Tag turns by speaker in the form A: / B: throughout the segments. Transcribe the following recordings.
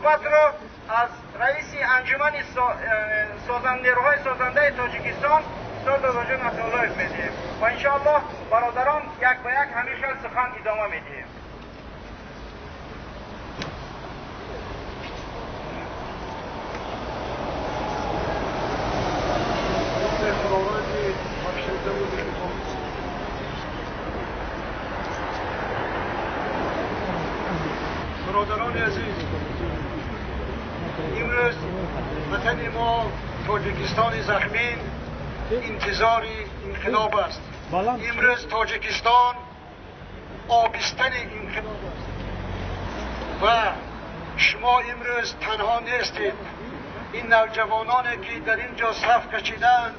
A: Суҳбатро аз раиси анҷумани нерӯҳои созандаи Тоҷикистон устод Бобоҷон Атоуллоев медиҳем ва иншоаллоҳ бародарон як ба як ҳамин хел сухан идома медиҳем.
B: Бародарони азиз, имрӯз ватани мо Тоҷикистони захмин интизори инқилоб аст. Имрӯз Тоҷикистон обистани инқилоб аст ва шумо имрӯз танҳо нестед. Ин навҷавононе ки дар ин ҷо саф кашиданд,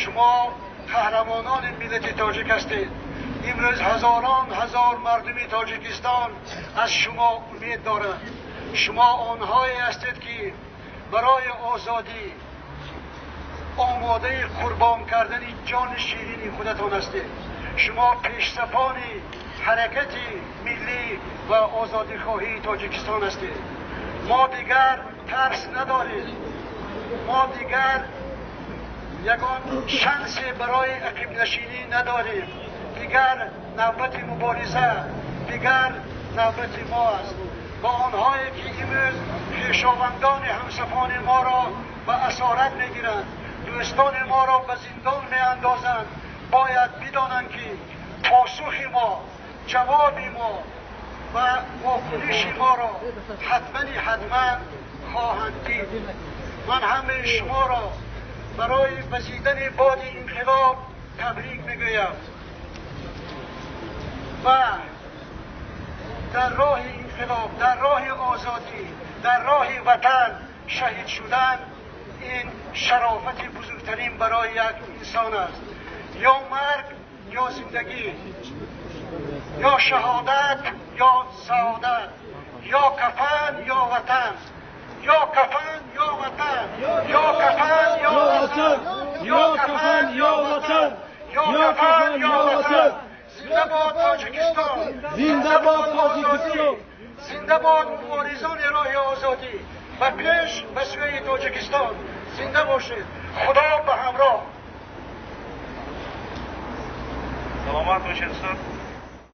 B: шумо қаҳрамонони миллати тоҷик ҳастед. Имрӯз ҳазорон ҳазор мардуми Тоҷикистон аз шумо умед доранд. Шумо онҳое ҳастед ки барои озодӣ омодаи қурбон кардани ҷони ширини худатон ҳастед. Шумо пешсафони ҳаракати миллӣ ва озодихоҳии Тоҷикистон ҳастед. Мо дигар тарс надорем. Мо дигар ягон шансе барои ақибнашинӣ надорем. Дигар навбати мубориза, дигар навбати мо аст. Ва онҳое ки имрӯз хешовандони ҳамсафони моро ба асорат мегиранд, дӯстони моро ба зиндон меандозанд, бояд бидонанд ки посухи мо, ҷавоби мо ва вокуниши моро ҳатмани ҳатман хоҳанд дид. Ман ҳамаи шуморо барои вазидани боди инқилоб табрик мегӯям ва дар роҳи инқилоб, дар роҳи озодӣ, дар роҳи ватан шаҳид шудан ин шарофати бузургтарин барои як инсон аст. Ё марг ё зиндагӣ, ё шаҳодат ё саодат, ё кафан ё ватан, ё кафан ё ватан, ё кафан ё ватан, ё кафан ё ватан, ё кафан ё ватан. Зинда бод Тоҷикистон!
C: Зинда бод Тоҷикистон!
B: Зинда бод муборизони роҳи озодӣ! Ба пеш, ба сӯи Тоҷикистон! Зинда бошед! Худо ба ҳамроҳ!
A: Саломат бошед, устод.